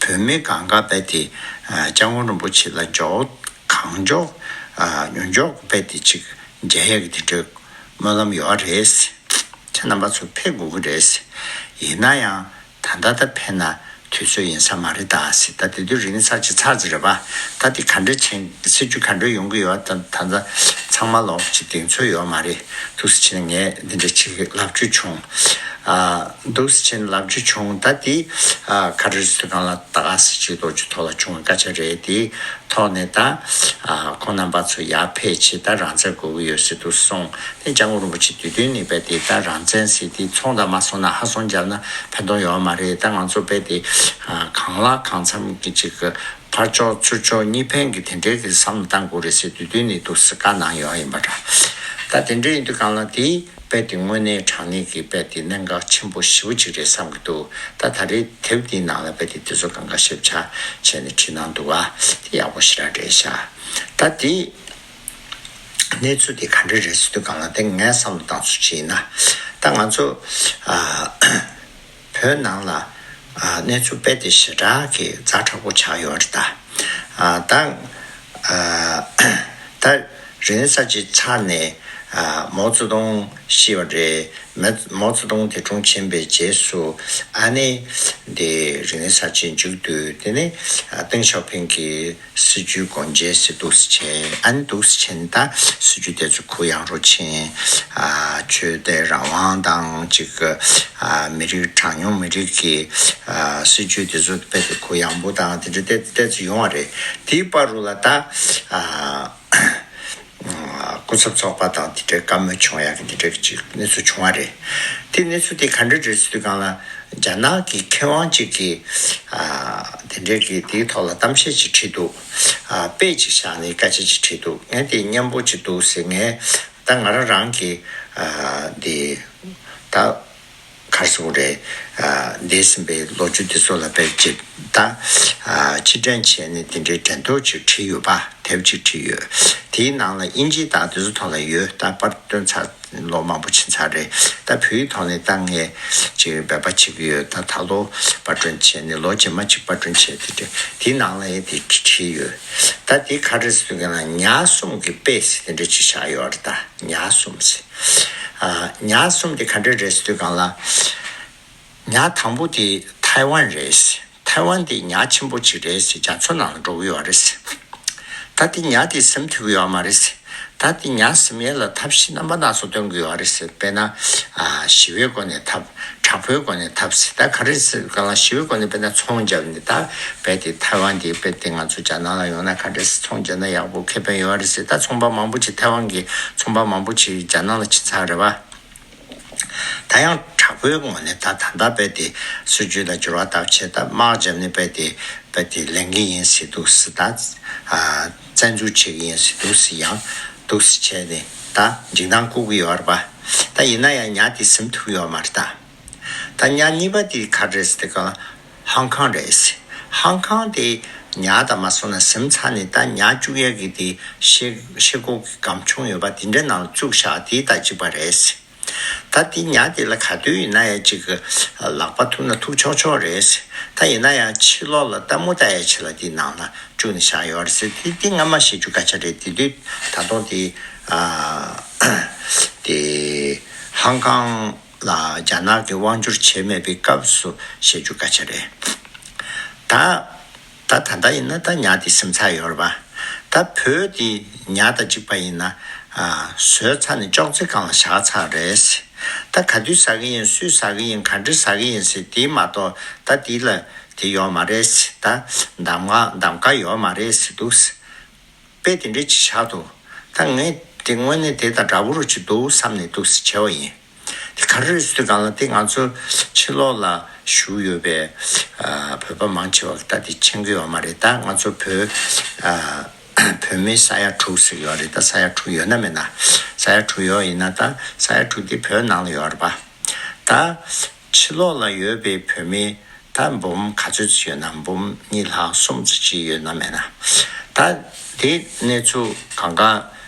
བོད་མི་གང་ག་དཔེ་དེ་ཨ་སྐྱབས་མགོན་རིན་པོ་ཆེ་ལ་འཇོག་གང་འཇོག་ཨ་ཉོ་འཇོག་དཔེ་དེ་ཅིག་མཇལ་ཡག་གི་དེ་འདྲའི་སྨོན་ལམ་ཡོད་རེད། ཁྱེད་རྣམ་པ་ཚོ་ཕེབས་དགོས་ཀྱི་རེད། ཡིན་ན་ཡང་ད་ལྟ་ད་ཕེབས་ན་དུས་ཚོད་ཡིན་ས་མ་རེད་ད་ཟེར། ད་དེ་དུས་རིག་གནས་གསར་བརྗེ་ཚར་ཚར་རེད་པ། ད་དེ་ག་འདྲ་བྱེད། སྲིད་ཇུས་ག་འདྲ་ཡོང་གི་ཡོད། ད་ད་ལྟ་ཚང་མ་ལོག་ཅིག་གདེང་ཚོད་ཡོད་མ་རེད། འདུག་སེ་བྱས་ནས་ངས་འདི་འདྲ་ཅིག་ལབ་རྒྱུ་བྱུང་། ཨ་འདུག་སེ་བྱས་ནས་ལབ་རྒྱུ་བྱུང་། ད་དེ་ཨ་ག་རེ་ཟེར་དུས་སྒང་ལ་ད་ག་སེ་ཅིག་ལོ་རྒྱུས་ཐོག་ལ་བྱུང་བའི་སྐད་ཆ་རེད། དེའི་ཐོག་ནས་ད་ཨ་ཁོང་རྣམ་པ་ཚོ་ཡར་ཕེབས་བྱས་ད་རང་བཙན་དགོས་ཀྱི་ཡོད་ཟེར་འདུག་གསུངས། དེ་སྐྱབས་མགོན་རིན་པོ་ཆེ་དུས་སྟོན་ནས་དཔེ་དེ་ད་རང་བཙན་ཟེར་དེ་ཚོང་དང་མ་སོང་ན་ཧ་སོང་བརྒྱབ་ན་ཕན་ཐོགས་ཡོད་མ་རེད། ད་ང་ཚོ་དཔེ་དེ་ཨ་གང་ལ་གང་འཚམ་གྱི་ཅིག་གི་ཕར་ཕྱོགས་ཚུར་ཕྱོགས་གཉིས་ཕན་གྱི་དེ་འདྲའི་གི་བསམ་བློ་བཏང་དགོས་རེད་ཟེར་དུས་དུས་ནས་འདུག་སེ་བཀའ་གནང་ཡོད་ཡིན་པ་འདྲ། ད་དེ་འདྲ་ཡིན་དུས་སྒང་ལ་དེ་དཔེ་དེ་དངོས་གནས་དྲང་གནས་ཀྱི་དཔེ་དེ་གནད་འགག་ཆེན་པོ་ཞེ་པོ་ཅིག་རེད་བསམ་གྱི་འདུག་ད་ད་རེས་དེབ་དེའི་ནང་ལ་དཔེ་དེ་དེ་ཚོ་གང་ག་ཞིབ་ཆ་བྱས་ནས་བྲིས་གནང་འདུག་བ། དེ་ཡག་པོ་ཞེ་དྲག་རེད་ཤག་ད་དེ་གནས་ཚུལ་དེ་ག་འདྲ་རེད་ཟེར་དུས་སྒང་ལ་དེ་ངས་བསམ་བློ་བཏང་ཚུལ་ཅིག་ཡིན་ན། ད་ང་ཚོ་ཨ། བོད་ནང་ལ་ཨ་གནས་ཚུལ་དཔེ་དེ་ཞེ་དྲག་གི་ཛ་དྲག་པོ་ཆགས་ཡོད་རེད་ད། ཨ་ད་ཨ་ད་རིག་གནས་གསར་བརྗེ་ཚར་ནས་ཨ་མའོ་ཙེ་ཏུང་ཤི་བ་རེད། མའོ་ཙེ་ཏུང་འདས་གྲོངས་ཕྱིན་པའི་རྗེས་སུ་ཨ་ནི་འདི་རིག་གནས་གསར་བརྗེ་མཇུག་བསྡུས། དེ་ནས་ཨ་ཏེང་ཞའོ་ཕིང་གིས་སྲིད་བྱུས་སྒོ་འབྱེད་ཟེར་འདུག་སེ་བྱས། ཨ་ནི་འདུག་སེ་བྱས་ནས་ད་སྲིད་བྱུས་དེ་ཚོ་གུ་ཡངས་རུ་ཕྱིན། ཨ་ཆོས་དད་རང་དབང་དང་ཅིག་ཨ་མི་རིགས་གྲངས་ཉུང་མི་རིགས་ཀྱི་ཨ་སྲིད་བྱུས་དེ་ཚོ་དཔེ་དེ་གུ་ཡངས་པོ་དང་དེ་འདྲ་ཏོག་ཙམ་ཡོང་བ་རེད། དེའི་བར་དུ་ལ་ད་ཨ། སྐུ་ཚབ་ཚོགས་པ་དང་དེ་འདྲའི་བཀའ་མོལ་བྱུང་ཡག་གི་དེ་འདྲའི་ཅིག་གནས་ཚུལ་བྱུང་བ་རེད། དེ་གནས་ཚུལ་དེ་ག་འདྲ་རེད་ཟེར་དུས་སྒང་ལ། རྒྱ་ནག་གི་མཁས་དབང་ཅིག་གིས་ཨ་དེ་འདྲའི་གི་དེའི་ཐོག་ལ་གཏམ་བཤད་ཅིག་བྲིས་འདུག་ཨ་དཔེ་ཅིག་བཞག་ནས་སྐད་ཆ་ཅིག་བྲིས་འདུག་ངས་དེ་སྙན་པོ་ཅིག་འདུག་ཟེར། ངས་ད་ང་རང་རང་གི་ཨ་དེ་ད། ག་རེ་ཟེར་དགོས་རེད། ཨ་འདས་ཟིན་པའི་ལོ་རྒྱུས་འདི་ཚོ་ལ་དཔེ་ཅིག་ད་ཨ་ཕྱིར་དྲན་བྱས་ནས་དེ་འདྲའི་དྲན་ཐོ་ཅིག་བྲིས་ཡོད་པ། དེབ་ཅིག་བྲིས་ཡོད། དེའི་ནང་ལ་དབྱིན་ཇིའི་དང་དེ་ཚོ་ཐོག་ལ་ཡོད། ད་པར་བཏོན་ཚར་ལོ་མང་པོ་ཕྱིན་ཚར་རེད། ད་བོད་ཡིག་ཐོག་ནས་ད་ངས་ཅིག་འབད་པ་བྱེད་ཀྱི་ཡོད། ད་ད་ལོ་པར་སྐྲུན་བྱས་ནས་ལོ་རྗེས་མ་ཅིག་པར་སྐྲུན་བྱས། དེ་འདྲ་དེའི་ནང་ལ་ཡང་དེ་བྲིས་ཡོད། ད་དེ་ག་རེ་ཟེར་དུས་སྒང་ལ་ཉ་གསུམ་གྱི་དཔེ་ཟེར་དེ་འདྲ་ཅིག་བཞག་ཡོད་རེད། ད་ཉ་གསུམ་ཟེར། ཨ་ཉ་གསུམ་དེ་ག་འདྲ་རེད་ཟེར་དུས་སྒང་ལ། ཉ་དང་པོ་དེ་ཐའེ་ཝན་རེད། ཐའེ་ཝན་དེ་ཉ་ཆེན་པོ་ཅིག་རེད་ཟེར། རྒྱ་མཚོ་ནང་ལ་འགྲོ་གི་ཡོད་རེད་ཟེར། ད་དེ་ཉ་དེ་ཟིན་ཐུབ་ཀྱི་ཡོད་མ་རེད་ཟེར། ད་དེ་ཉ་ཟིན་ཡས་ལ་ཐབས་ཤེས་རྣམ་པ་སྣ་ཚོགས་སྟོན་གྱི་ཡོད་རེད་ཟེར། དཔེར་ན་ཨ་ཞི་བའི་སྒོ་ནས་ཐབས། དྲག་པོའི་སྒོ་ནས་ཐབས་ཟེར། ད་ག་རེ་ཟེར་ག་ལ། ཞི་བའི་སྒོ་ནས་དཔེར་ན་ཚོང་བརྒྱབ་ནས། ད་རྦད་དེ་ཐའེ་ཝན་དེ་རྦད་དེ་ང་ཚོ་རྒྱ་ནག་ལ་ཡོང་ན་ག་འདྲ་ཟེར། ཚོང་བརྒྱབ་ན་ཡག་པོ་ཁེ་ཕན་ཡོད་རེད་ཟེར། ད་ཚོང་པ་མང་པོ་ཅིག་ཐའེ་ཝན་གྱི་ཚོང་པ་མང་པོ་ཅིག་རྒྱ་ནག་ལ་ཕྱིན་ཚར་རེད་པ། ད་ཡང་དྲག་པོའི་ངོས་ནས་ད་ད་ལྟ་རྦད་དེ་སྲིད་ཇུས་ལ་འགྱུར་བ་བཏང་བྱས། ད་དམག་བརྒྱབ་ནས་རྦད་དེ་རྦད་དེ་ལེན་གྱི་ཡིན་ཟེར་འདུག་ཟེར། ད་ཨ་བཙན་འཛུལ་བྱེད་ཀྱི་ཡིན་ཟེར་འདུག་ཟེར། ཡང་འདུག་ཟེར་བྱས་ནས་ད་འཇིགས་སྣང་བསྐུལ་གྱི་ཡོད་རེད་པ། ད་ཡིན་ན་ཡང་ཉ་དེ་ཟིན་ཐུབ་ཡོད་མ་རེད་ད། ད་ཉ་གཉིས་པ་དེ་ག་རེ་རེད་ཟེར་དུས་སྒང་ལ་ཧང་ཀང་རེད་ཟེར། ཧང་ཀང་དེ་ཉ་དང་མ་སོང་ན་ཟིན་ཚར་ནས། ད་ཉ་བཅུག་ཡས་ཀྱི་དེ་ཤེལ་ཤེལ་སྒོ་གི་སྒམ་ཆུང་ཡོད་པ་དེ་འདྲའི་ནང་ལ་བཅུག་བཞག་དེ་ད་གཅིག་པ་རེད་ཟེར། ད་དེ་ཉ་དེ་ལ་ག་དུས་ཡིན་ན་ཡང་ཅིག་ལག་པ་ཐུག་ན་ཐུག་ཆོག་ཆོག་རེད་ཟེར། ད་ཡིན་ན་ཡང་ཕྱི་ལོགས་ལ་ལྟད་མོ་ལྟ་ཡས་ཆེད་ལ་དེ་ནང་ལ་བཅུག་ནས་བཞག་ཡོད་རེད་ཟེར། དེ་དེ་སྔ་མ་བཤད་རྒྱུ་སྐད་ཆ་རེད། དེ་དུས་ད་དུང་དེ་ཨ་དེ་ཧང་ཀང་ལ་རྒྱ་ནག་གིས་དབང་བསྒྱུར་བྱས་མེད་པའི་སྐབས་སུ་བཤད་རྒྱུ་སྐད་ཆ་རེད། ད་ད་ད་ལྟ་ཡིན་ན་ད་ཉ་དེ་ཟིན་ཚར་ཡོད་རེད་པ། ད་བོད་དེ་ཉ་དང་གཅིག་པ་ཡིན་ན་ཨ་ཟོས་ཚར་ནས་ཅོག་ཙེ་སྒང་ལ་བཞག་ཚར་རེད། ད་ག་དུས་ཟ་གི་ཡིན། སུས་ཟ་གི་ཡིན། ག་འདྲ་ཟ་གི་ཡིན་ཟེར་དེ་མ་གཏོགས། ད་དེ་ལ་དེ་ཡོད་མ་རེད་ཟེར། ད་གདམ་ག་གདམ་ག་ཡོད་མ་རེད་ཟེར་འདུག་ཟེར། དཔེ་དེ་འདྲ་ཅིག་བཞག་འདུག་ད་ངས་དེ་དངོས་གནས་དེ་དང་འདྲ་པོ་རུ་ཅིག་འདུག་བསམ་ནས་འདུག་ཟེར་བྱས་པ་ཡིན། དེ་ག་རེ་རེད་ཟེར་དུས་སྒང་ལ། དེ་ང་ཚོ་ཕྱི་ལོགས་ལ་བཞུགས་ཡོད་པའི་ཨ་བོད་པ་མང་ཆེ་བ་གིས་ད་དེ་མཁྱེན་གྱི་ཡོད་མ་རེད། ད་ང་ཚོ་བོད་ཨ་བོད་མི་ས་ཡ་དྲུག་ཟེར་ཡོད་རེད། ད་ས་ཡ་དྲུག་ཡོད་ན་མེད་ན། ས་ཡ་དྲུག་ཡོད་ཡིན་ན། ད་ས་ཡ་དྲུག་དེ་བོད་ནང་ལ་ཡོད་རེད་པ། ད་ཕྱི་ལོགས་ལ་ཡོད་པའི་བོད་མི་ད་འབུམ་ག་ཚོད་ཅིག་ཡོད་ན། འབུམ་གཉིས་ལྷག་གསུམ་ཙམ་ཅིག་ཡོད་ན་མེད་ན། ད་དེ་གནས་ཚུལ་གང་ག་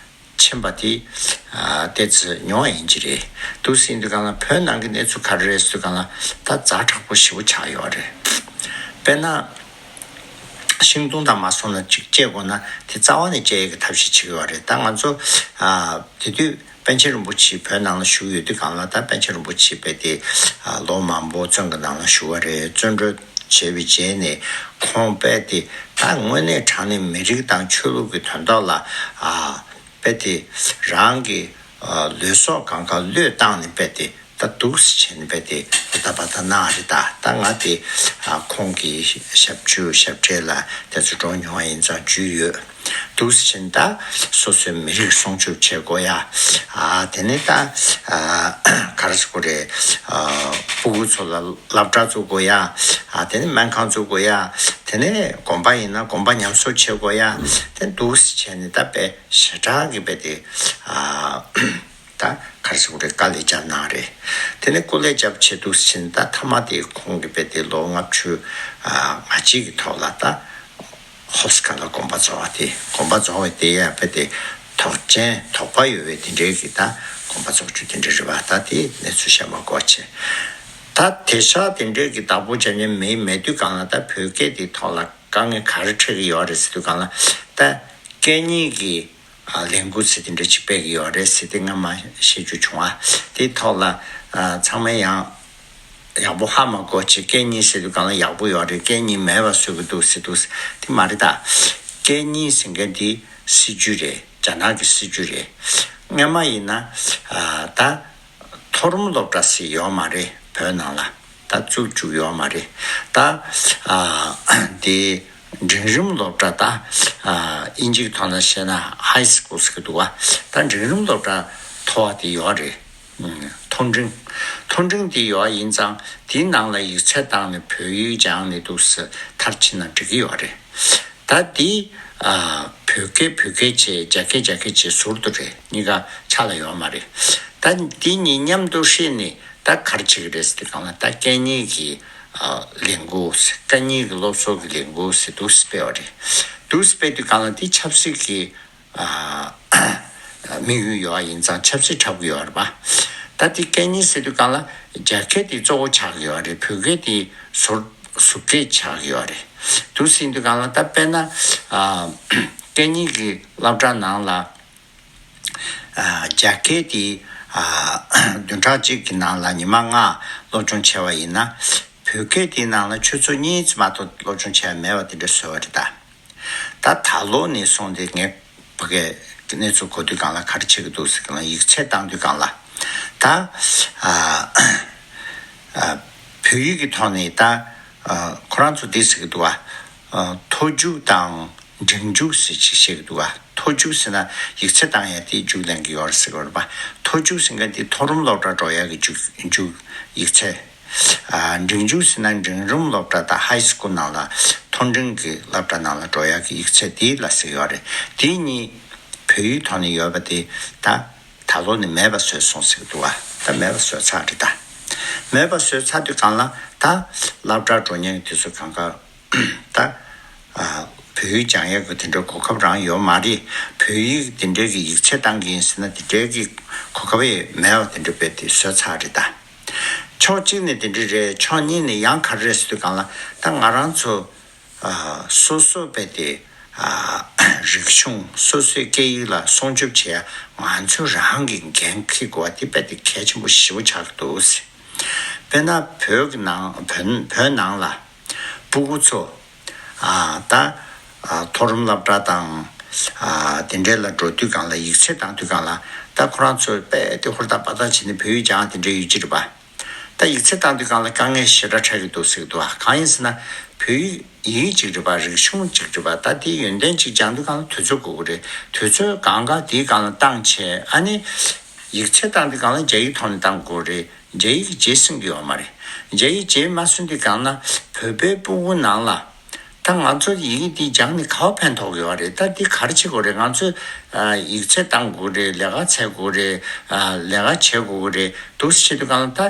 ཕྱིན་པ་དེ་ཨ་ཏོག་ཙམ་ཉུང་བ་ཡིན་གྱི་རེད། འདུག་ཟེར་དུས་སྒང་ལ་བོད་ནང་གི་གནས་ཚུལ་ག་རེ་རེད་ཟེར་དུས་སྒང་ལ། ད་ཛ་དྲག་པོ་ཞེ་པོ་ཆགས་ཡོད་རེད། དཔེར་ན་ཤིང་སྡོང་དང་མ་སོང་ན་ཅིག་བཅད་དགོས་ན་དེ་རྩ་བ་ནས་བཅད་ཡས་ཀྱི་ཐབས་ཤེས་བྱེད་ཀྱི་ཡོད་རེད། ད་ང་ཚོ་ཨ་དེ་དུས་པཎ་ཆེན་རིན་པོ་ཆེ་བོད་ནང་ལ་བཞུགས་ཡོད་དུས་སྒང་ལ། ད་པཎ་ཆེན་རིན་པོ་ཆེ་རྦད་དེ་ཨ་ལོ་མང་པོ་བཙོན་གྱི་ནང་ལ་བཞུགས་པ་རེད། བཙོན་གྲོལ་བྱས་པའི་རྗེས་ནས་ཁོང་རྦད་དེ་ད་དངོས་གནས་དྲང་གནས་མི་རིགས་དང་ཆོས་ལུགས་ཀྱི་དོན་དག་ལ་ཨ་རྦད་དེ་རང་གི་ཨ་ལུས་སྲོག་གང་ག་བློས་བཏང་ནས་རྦད་དེ་ད་འདུག་སེ་བྱས་ནས་རྦད་དེ་བོད་ད་བར་ད་གནང་རེད། ད་ད་ང་དེ་ཨ་ཁོང་གི་ཞབས་ཞུ་ཞབས་ཕྲད་ལ་དེ་ཚོ་འགྲོ་མྱོང་བ་ཡིན་ཙང་འཇུས་ཡོད། འདུག་སེ་བྱས་ནས་ད་སོ་སོའི་མི་རིགས་སྲུང་སྐྱོབ་བྱེད་དགོས་ཡ། ཨ་དེ་ནས་ད་ཨ་ག་རེ་ཟེར་དགོས་རེད། ཨ་སྤུ་གུ་ཚོ་ལ་སློབ་གྲྭ་བཙུགས་དགོས་ཡ། ཨ་དེ་ནས་སྨན་ཁང་བཙུགས་དགོས་ཡ། དེ་ནས་དགོན་པ་ཡིན་ན་དགོན་པ་ཉམས་གསོ་བྱེད་དགོས་ཡ། དེ་འདུག་སེ་བྱས་ནས་ད་དཔེ་ཞེ་དྲག་གི་རྦད་དེ་ཨ། ད་ག་རེ་ཟེར་དགོས་རེད། དཀའ་ལས་བརྒྱབ་གནང་རེད། དེ་ནས་སྐུ་ལས་བརྒྱབ་བྱས་འདུག་སེ་བྱས་ནས། ད་མཐའ་མ་དེ་ཁོང་གིས་རྦད་དེ་ལོ་ལྔ་བཅུ་ང་གཅིག་གི་ཐོག་ལ་ད་ཧོབ་སི་ཁ་ལ་དགོངས་པ་རྫོགས་པ་དེ། དགོངས་པ་རྫོགས་པ་དེ་ཡང་རྦད་དེ་དོགས་ཅན་དོགས་པ་ཡོད་པའི་དེ་འདྲའི་གི་ད་དགོངས་པ་རྫོགས་རྒྱུ་དེ་འདྲ་རེད་པ། ད་དེ་གནས་ཚུལ་བཤད་མ་དགོས་བྱས། ད་དེང་སང་དེ་འདྲའི་གི་བདག་པོ་བྱ་མཁན་མེད་མེད་དུས་སྒང་ལ། ད་བོད་སྐད་དེ་ཐོག་ལ་དཀའ་ངལ་ག་རེ་འཕྲད་ཀྱི་ཡོད་རེད་ཟེར་དུས་སྒང་ལ། ད་སྐད་གཉིས་ཀྱི་ཨ་ལས་འགུལ་ཟེར་དེ་འདྲ་ཅིག་སྤེལ་གྱི་ཡོད་རེད་ཟེར་དེ་སྔ་མ་བཤད་རྒྱུ་བྱུང་བ། དེའི་ཐོག་ལ་ཨ་ཚང་མས་ཡང་ཡག་པོ་ཧ་མ་གོ་བྱས། སྐད་གཉིས་ཟེར་དུས་སྒང་ལ་ཡག་པོ་ཡོད་རེད། སྐད་གཉིས་མེད་པ་བཟོ་གི་འདུག་ཟེར་འདུག་ཟེར། དེ་མ་རེད་ད། སྐད་གཉིས་ཟེར་མཁན་དེ་སྲིད་ཇུས་རེད། རྒྱ་ནག་གི་སྲིད་ཇུས་རེད། སྔོན་མ་ཡིན་ན་ཨ་ད་མཐོ་རིམ་སློབ་གྲྭ་ཟེར་ཡོད་མ་རེད་བོད་ནང་ལ། ད་བཙུགས་བཅུག་ཡོད་མ་རེད། ད་ཨ་དེ་ འབྲིང་རིམ་སློབ་གྲྭ་ད་ཨ་དབྱིན་ཇིའི་ཐོག་ནས་བཤད་ན་ཧའི་སི་ཀུལ་ཟེར་གྱི་འདུག་བ། ད་འབྲིང་རིམ་སློབ་གྲྭ་མཐོ་བ་དེ་ཡོད་རེད། ཨུམ། མཐོ་འབྲིང་། མཐོ་འབྲིང་དེ་ཡོད་ཡིན་ཙང་དེའི་ནང་ལ་ཡིག་ཚད་བཏང་ནས་བོད་ཡིག་སྦྱངས་ནས་འདུག་སེ་མཐར་ཕྱིན་ན་འགྲིག་གི་ཡོད་རེད། ད་དེ་ཨ་བོད་སྐད་བོད་སྐད་བྱས། རྒྱ་སྐད་རྒྱ་སྐད་བྱས་ཟུར་དུ་རེད། གཉིས་ཀ་ཆ་ལ་ཡོད་མ་རེད། ད་དེ་གཉིས་མཉམ་དུ་བསྲེས་ནས་ད་ག་རེ་བྱེད་ཀྱི་རེད་ཟེར་དུས་སྒང་ལ་ད་སྐད་གཉིས་ཀྱི་ཨ་ལས་འགུལ་ཟེར། སྐད་གཉིས་ཀྱི་སློབ་གསོ་གི་ལས་འགུལ་ཟེར་འདུག་སེ་སྤེལ་བ་རེད། འདུག་སེ་སྤེལ་དུས་སྒང་ལ་དེ་ཆབ་སྲིད་ཀྱི་ཨ་དམིགས་ཡུལ་ཡོད་པ་ཡིན་ཙང་ཆབ་སྲིད་འཁྲབ་ཀྱི་ཡོད་རེད་པ། ད་དེ་སྐད་གཉིས་ཟེར་དུས་སྒང་ལ་རྒྱ་སྐད་དེ་གཙོ་བོ་ཆགས་ཀྱི་ཡོད་རེད། བོད་སྐད་དེ་ཟུར་ཟུར་སྐད་ཆགས་ཀྱི་ཡོད་རེད། འདུག་སེ་ཡིན་དུས་སྒང་ལ་ད་དཔེར་ན་ཨ་སྐད་གཉིས་ཀྱི་སློབ་གྲྭ་ནང་ལ་ཨ་རྒྱ་སྐད་དེ་ཨ་བདུན་ཕྲག་གཅིག་གི་ནང་ལ་ཉི་མ་ལྔ་སློབ་སྦྱོང་བྱས་པ་ཡིན་ན། བོད་སྐད་དེའི་ནང་ལ་ཆུ་ཚོད་གཉིས་ཙམ་མ་གཏོགས་སློབ་སྦྱོང་བྱས་མེད་པ་དེ་འདྲ་བཟོས་པ་རེད་ད། ད་ད་ལོ་ནས་བཟུང་སྟེ་ངས་ཕ་གིའི་གནས་ཚུལ་གོ་དུས་སྒང་ལ་ག་རེ་བྱེད་ཀྱི་འདུག་ཟེར་གྱི་ན། ཡིག་ཚད་བཏང་དུས་སྒང་ལ་ད་ཨ་ཨ་བོད་ཡིག་གི་ཐོག་ནས་ད་ཨ་ཁོ་རང་ཚོ་འདི་ཟེར་གྱི་འདུག་བ། ཨ་མཐོ་རྒྱུགས་དང་འབྲིང་རྒྱུགས་ཟེར་ཅིག་བཤད་ཀྱི་འདུག་བ། མཐོ་རྒྱུགས་ཟེར་ན་ཡིག་ཚད་བཏང་ཡ་དེ་རྒྱུགས་ལེན་གྱི་ཡོད་རེད་ཟེར་གྱི་ཡོད་རེད་པ། མཐོ་རྒྱུགས་ཟེར་མཁན་དེ་མཐོ་རིམ་སློབ་གྲྭ་འགྲོ་ཡ་གི་རྒྱུགས་རྒྱུགས་ཡིག་ཚད། ཨ་འབྲིང་རྒྱུགས་ཟེར་ན་འབྲིང་རིམ་སློབ་གྲྭ་དང་ཧའི་སི་ཀུལ་ནང་ལ་མཐོ་འབྲིང་གི་སློབ་གྲྭ་ནང་ལ་འགྲོ་ཡག་གི་ཡིག་ཚད་དེ་ལ་ཟེར་གྱི་ཡོད་རེད། དེ་གཉིས་བོད་ཡིག་ཐོག་ནས་ཡོད་པ་དེ་ད་ད་ལོ་ནས་མེད་པ་བཟོས་སོང་ཟེར་གྱི་འདུག་བ། ད་མེད་པ་བཟོས་ཚར་རེད་ད། མེད་པ་བཟོས་ཚར་དུས་སྒང་ལ་ད་སློབ་གྲྭར་འགྲོ་མཁན་དེ་ཚོ་གང་ག་ད་ཨ་བོད་ཡིག་སྦྱང་ཡག་གི་དེ་འདྲའི་གོ་སྐབས་རང་ཡོད་མ་རེད། བོད་ཡིག་དེ་འདྲའི་གི་ཡིག་ཚད་བཏང་གི་ཡིན་ཟེར་ན་དེ་འདྲའི་གི་གོ་སྐབས་ཡང་མེད་པ་དེ་འདྲ་དཔེ་དེ་བཟོས་ཚར་རེད་ད། ཕྱོགས་གཅིག་ནས་དེ་འདྲ་རེད། ཕྱོགས་གཉིས་ནས་ཡང་ག་རེ་རེད་ཟེར་དུས་སྒང་ལ་ད་ང་རང་ཚོ་ཨ་སོ་སོ་དཔེ་དེ་ཨ་རིག་གཞུང་སོ་སོའི་སྐད་ཡིག་ལ་སྲུང་སྐྱོབ་བྱེད་ཡ་ང་ཚོ་རང་གི་འགན་འཁྱེར་དགོས་པ་དེ་དཔེ་དེ་གལ་ཆེན་པོ་ཞེ་པོ་ཆགས་ཀྱི་འདུག་ཟེར། དཔེར་ན་བོད་ཀྱི་ནང་བོད་བོད་ནང་ལ་སྤུ་གུ་ཚོ་ཨ་ད་ཨ་མཐོ་རིམ་སློབ་གྲྭ་དང་ཨ་དེ་འདྲའི་ལ་འགྲོ་དུས་སྒང་ལ་ཡིག་ཚད་བཏང་དུས་སྒང་ལ་ད་ཁོ་རང་ཚོ་དཔེ་དེ་ཧུར་ཐག་པ་ཐག་བྱས་ནས་བོད་ཡིག་སྦྱང་དེ་འདྲའི་ཡོད་ཀྱི་རེད་པ། ད་ཡིག་ཚད་བཏང་དུས་སྒང་ལ་དཀའ་ངལ་ཞེ་དྲག་འཕྲད་ཀྱི་འདུག་ཟེར་གྱི་འདུག་ཨ། གང་ཡིན་ཟེར་ན་བོད་ཡིག་ཡིག་ཅིག་རེད་པ། རིག་གཞུང་ཅིག་རེད་པ། ད་དེའི་ཡོན་ཏན་ཅིག་སྦྱང་དུས་སྒང་ལ་དུས་ཚོད་དགོས་ཀྱི་རེད། དུས་ཚོད་གང་ག་དེའི་སྒང་ལ་བཏང་བྱས། ཨ་ནི་ཡིག་ཚད་བཏང་དུས་སྒང་ལ་རྒྱ་ཡིག་ཐོག་ནས་བཏང་དགོས་རེད། རྒྱ་ཡིག་རྗེས་ཟིན་གྱི་ཡོད་མ་རེད། རྒྱ་ཡིག་རྗེས་མ་ཟིན་དུས་སྒང་ལ་བོད་པའི་སྤུ་གུ་ནང་ལ་ད་ང་ཚོ་ཡིག་འདི་སྦྱངས་ནས་ག་པར་ཕན་ཐོགས་ཀྱི་ཡོད་རེད། ད་འདི་ག་རེ་བྱེད་དགོས་རེད། ང་ཚོས་ཨ་ཡིག་ཚད་བཏང་དགོས་རེད། ལས་ཀ་འཚོལ་དགོས་རེད། ཨ་ལས་ཀ་བྱེད་དགོས་རེད། འདུག་སེ་བྱེད་དུས་སྒང་ལ་ད་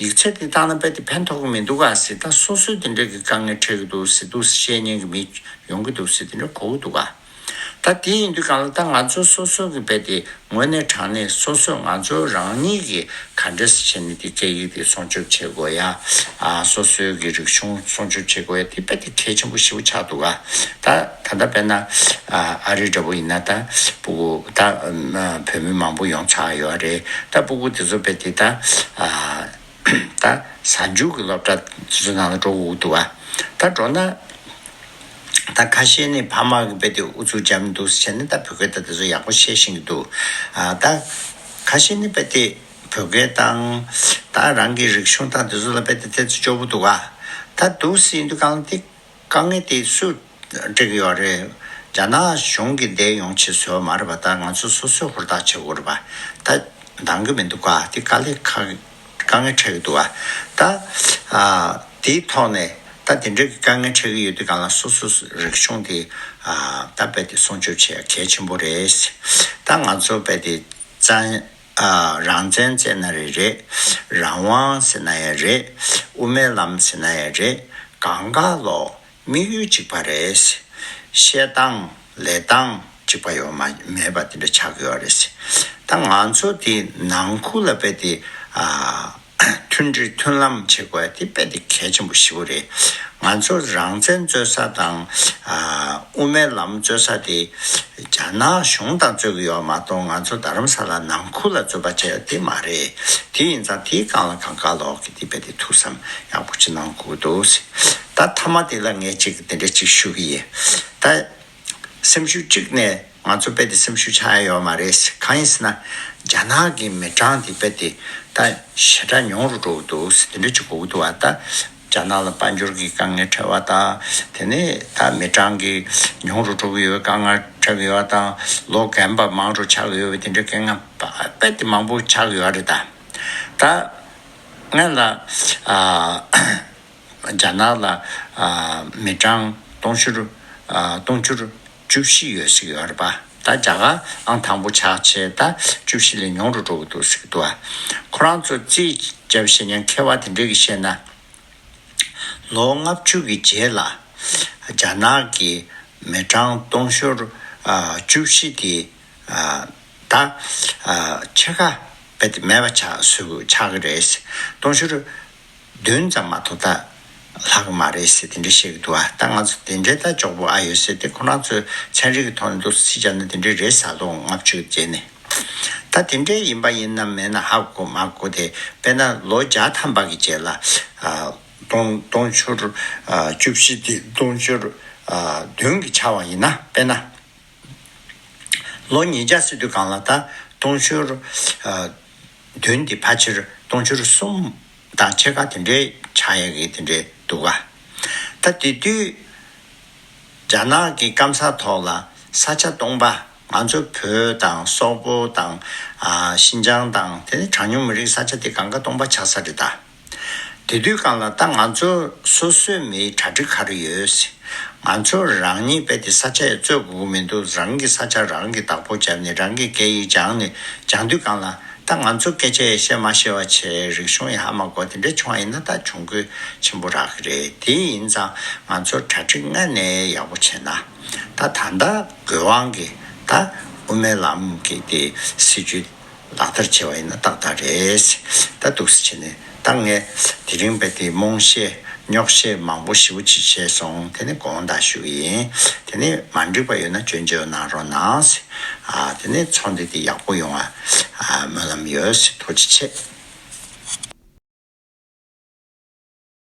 ཡིག་ཚད་འདི་བཏང་ན་རྦད་དེ་ཕན་ཐོགས་ཀྱི་མི་འདུག་ག་ཟེར། ད་སོ་སོས་འདི་འདྲ་གི་དཀའ་ངལ་འཕྲད་ཀྱི་འདུག་ཟེར་འདུག་སེ་བཤད་མཁན་གྱི་མི་ཡོང་གི་འདུག་ཟེར་འདི་འདྲ་གོ་གི་འདུག་ག་ད་དེ་ཡིན་དུས་སྒང་ལ་ད་ང་ཚོ་སོ་སོ་གི་རྦད་དེ་དངོས་གནས་དྲང་གནས་སོ་སོ་ང་ཚོ་རང་ཉིད་ཀྱིས་ག་འདྲས་བྱས་ནས་དེ་སྐད་ཡིག་དེ་སྲུང་སྐྱོབ་བྱེད་དགོས་ཡ། ཨ་སོ་སོའི་གི་རིག་གཞུང་སྲུང་སྐྱོབ་བྱེད་དགོས་ཡ་དེ་རྦད་དེ་གལ་ཆེན་པོ་ཞེ་པོ་ཆགས་འདུག་ག་ད་ད་ལྟ་དཔེར་ན་ཨ་ཨ་རི་འདྲ་པོ་ཡིན་ན་ད་སྤུ་གུ་ད་ཨ་བོད་མི་མང་པོ་ཡོང་ཚར་ཡོད་རེད། ད་སྤུ་གུ་དེ་ཚོ་རྦད་དེ་ད་ཨ་ད་གཟའ་མཇུག་གི་སློབ་གྲྭ་དེ་ཚོ་ནང་ལ་འགྲོ་དགོས་འདུག་ག་ད་འགྲོ་ན། ད་ཁ་ཤས་ནི་ཕ་མ་གི་རྦད་དེ་ཨུ་ཚུགས་རྒྱབ་ནས་འདུག་ཟེར་ནས་ད་བོད་སྐད་ད་དེ་ཚོ་ཡག་པོ་བཤད་ཤེས་ཀྱི་འདུག་ཨ་ད་ཁ་ཤས་ནི་རྦད་དེ་བོད་སྐད་དང་ད་རང་གི་རིག་གཞུང་དང་དེ་ཚོ་ལ་རྦད་དེ་ཏོག་ཙམ་སྐྱོ་པོ་འདུག་ག་ད་འདུག་སེ་ཡིན་དུས་སྒང་ལ་དེ་དཀའ་ངལ་དེ་སུས་སྤྲད་ཀྱི་ཡོད་རེད། རྒྱ་ནག་གཞུང་གིས་འདི་ཡོང་ཆེད་བཟོས་པ་མ་རེད་པ། ད་ང་ཚོ་སོ་སོས་ཧུར་ཐག་བྱེད་དགོས་རེད་པ། ད་འདང་གི་མི་འདུག་ག་དེ་དཀའ་ལས་ཁག་དཀའ་ངལ་འཕྲད་ཀྱི་འདུག་ག་ད་ཨ་དེའི་ཐོག་ནས་ད་དེ་འདྲའི་གི་དཀའ་ངལ་འཕྲད་ཀྱི་ཡོད་དུས་སྒང་ལ་སོ་སོ་རིག་གཞུང་དེ་ཨ་ད་རྦད་དེ་སྲུང་སྐྱོབ་བྱེད་ཡ་གལ་ཆེན་པོ་རེད། ད་ང་ཚོ་རྦད་དེ་བཙན་ཨ་རང་བཙན་བཙན་ན་རེ་རེད། རང་དབང་ཟེར་ན་ཡང་རེད། དབུ་མའི་ལམ་ཟེར་ན་ཡང་རེད། གང་ག་ལོ་དམིགས་ཡུལ་གཅིག་པ་རེད། བཤད་སྟངས་ལས་སྟངས་གཅིག་པ་ཡོད་མ་མེད་པ་དེ་འདྲ་ཆགས་ཀྱི་ཡོད་རེད། ད་ང་ཚོ་དེ་ནང་ཁུལ་ལ་རྦད་དེ་ཨ་མཐུན་སྒྲིལ་མཐུན་ལམ་བྱེད་དགོས་ཡ་དེ་རྦད་དེ་གལ་ཆེན་པོ་ཞེ་པོ་རེད། ང་ཚོ་རང་བཙན་རྩོད་ས་དང་ཨ་དབུ་མའི་ལམ་རྩོད་ས་དེ་རྒྱ་ནག་གཞུང་དང་རྩོད་ཀྱི་ཡོད་མ་གཏོགས་ང་ཚོ་རྡ་རམ་ས་ལ་ནང་ཁུལ་ལ་རྩོད་པ་བྱས་ཡ་དེ་མ་རེད། དེ་ཡིན་ཙང་དེའི་སྒང་ལ་གང་ག་ལོག་གི་དེ་རྦད་དེ་ཐུགས་བསམ་ཡག་པོ་ཅིག་གནང་དགོས་འདུག་ད་མཐའ་མ་དེ་ལ་ངས་ཅིག་དེ་འདྲ་ཅིག་ཞུ་གི་ཡིན། ད་སེམས་ཤུགས་གཅིག་ནས་ང་ཚོ་རྦད་དེ་སེམས་ཤུགས་ཆག་ཡ་ཡོད་མ་རེད། གང་ཡིན་ཟེར་ན་རྒྱ་ནག་གི་མི་གྲངས་དེ་རྦད་དེ་ད་ཞེ་དྲག་ཉུང་རུ་འགྲོ་གི་འདུག་དེ་འདྲ་ཅིག་གོ་གི་འདུག་བ། ད་ རྒྱ་ནག་ལ་དཔལ་འབྱོར་གྱི་དཀའ་ངལ་འཕྲད་པ་དང་། དེ་ནས་ད་མི་གྲངས་ཀྱི་ཉུང་རུ་འགྲོ་གི་ཡོད་པའི་དཀའ་ངལ་འཕྲད་ཀྱི་ཡོད་པ་དང་། ལོ་རྒན་པ་མང་རུ་ཆགས་ཀྱི་ཡོད་པའི་དེ་འདྲའི་དཀའ་ངལ་དཔེ་དེ་མང་པོ་ཆགས་ཀྱི་ཡོད་རེད་ད། ད་སྔོན་ལ་ཨ་རྒྱ་ནག་ལ་ཨ་མི་གྲངས་སྟོང་ཕྲུག་ཨ་སྟོང་ཕྲུག་བཅུ་བཞི་ཡོད་ཟེར་གྱི་ཡོད་རེད་པ། ད་རྒྱ་གར་ཨང་དང་པོ་ཆགས་བྱས་ད་བཅུ་བཞི་ལས་ཉུང་རུ་འགྲོ་གི་འདུག་ཟེར་གྱི་འདུག་ཨ། ཁོ་རང་ཚོ་རྩིས་རྒྱབ་བཤད་མཁན་མཁས་པ་དེ་འདྲས་ཀྱིས་བཤད་ན། ལོ་ལྔ་བཅུ་གི་རྗེས་ལ་རྒྱ་ནག་གི་མི་གྲངས་སྟོང་ཕྲུག་ཨ་བཅུ་བཞི་དེ་ཨ་ད་ཨ་ཕྱེད་ཀ་རྦད་དེ་མེད་པ་ཆགས་བཟོ་དགོས་ཆགས་ཀྱི་རེད། སྟོང་ཕྲུག་བདུན་ཙམ་མ་གཏོགས་ད་ལྷག་གི་མ་རེད་ཟེར་དེ་འདྲ་བཤད་ཀྱི་འདུག་ཨ། ད་ང་ཚོ་དེ་འདྲའི་ད་མགྱོགས་པོ་ཨ་ཡོད་ཟེར་དེ་ཁོ་རང་ཚོས་ཚན་རིག་གི་ཐོག་ནས་འདུག་སེ་རྩིས་བརྒྱབ་ན་དེ་འདྲའི་རེད་ཟེར། ལོ་ལྔ་བཅུ་རྗེས་ནས། ད་དེ་འདྲའི་ཡིན་པ་ཡིན་ན་མེད་ན་ཧ་གོ་མ་གོ་དེ། དཔེར་ན་ལོ་བརྒྱ་ཐམ་པ་གི་རྗེས་ལ་ཨ་སྟོང་སྟོང་ཕྲུག་ཨ་བཅུ་བཞི་དེ་སྟོང་ཕྲུག་ཨ་བདུན་གྱི་ཆགས་པ་ཡིན་ན། དཔེར་ན་ལོ་ཉིས་བརྒྱ་ཟེར་དུས་སྒང་ལ་ད་སྟོང་ཕྲུག་ཨ་བདུན་དེ་ཕལ་ཆེར་སྟོང་ཕྲུག་གསུམ་དང་ཕྱེད་ཀ་དེ་འདྲའི་ཆགས་ཡག་གི་དེ་འདྲའི་འདུག་ག། ད་དེ་དུས་རྒྱ་ནག་གི་སྐམ་ས་ཐོག་ལ་ས་ཆ་སྟོང་པ། ང་ཚོ་བོད་དང་སོག་པོ་དང་ཨ་ཤིན་ཅང་དང་དེ་ནས་གྲངས་ཉུང་མི་རིགས་ས་ཆ་དེ་གང་ག་སྟོང་པ་ཆགས་ས་རེད་ད། དེ་དུས་སྒང་ལ་ད་ང་ཚོ་སོ་སོའི་མིའི་གྲ་སྒྲིག་ག་རེ་ཡོད། ང་ཚོ་རང་ཉིད་རྦད་དེ་ས་ཆ་ཡང་རྩོད་དགོས་ཀྱི་མི་འདུག། རང་གི་ས་ཆ་རང་གིས་བདག་པོ་བརྒྱབ་ནས་རང་གི་སྐད་ཡིག་སྦྱངས་ནས་སྦྱང་དུས་སྒང་ལ་ད་ང་ཚོ་སྐད་ཆ་ཡང་བཤད་མ་ཤེས་པ་བྱས། རིག་གཞུང་ཡང་ཧ་མ་གོ། དེ་འདྲ་བྱུང་བ་ཡིན་ན་ད་གྱོང་གུད་ཆེན་པོ་རག་གི་རེད། དེ་ཡིན་ཙང་ང་ཚོ་གྲ་སྒྲིག་སྔ་ནས་ཡག་པོ་བྱས་ན། ད་ད་ལྟ་དགོས་དབང་གིས་ད་དབུ་མའི་ལམ་གྱི་དེ་སྲིད་བྱུས་ལག་བསྟར་བྱས་པ་ཡིན་ན་ཏག་ཏག་རེད། ད་འདུག་སེ་བྱས་ནས་ད་ངས་དེ་རིང་རྦད་དེ་རྨོངས་བཤད་རྙོག་བཤད་མང་པོ་ཞེ་པོ་ཅིག་བྱས་སོང་། དེ་ནས་དགོངས་དག་ཞུ་གི་ཡིན། དེ་ནས་མ་འགྲིག་པ་ཡོད་ན་སྐྱོན་བརྗོད་གནང་རོགས་གནང་། ཨ་དེ་ནས་ཚོགས་འདུ་དེ་ཡག་པོ་ཡོང་བ་ཨ་སྨོན་ལམ་ཡོད། ཐུགས་རྗེ་ཆེ།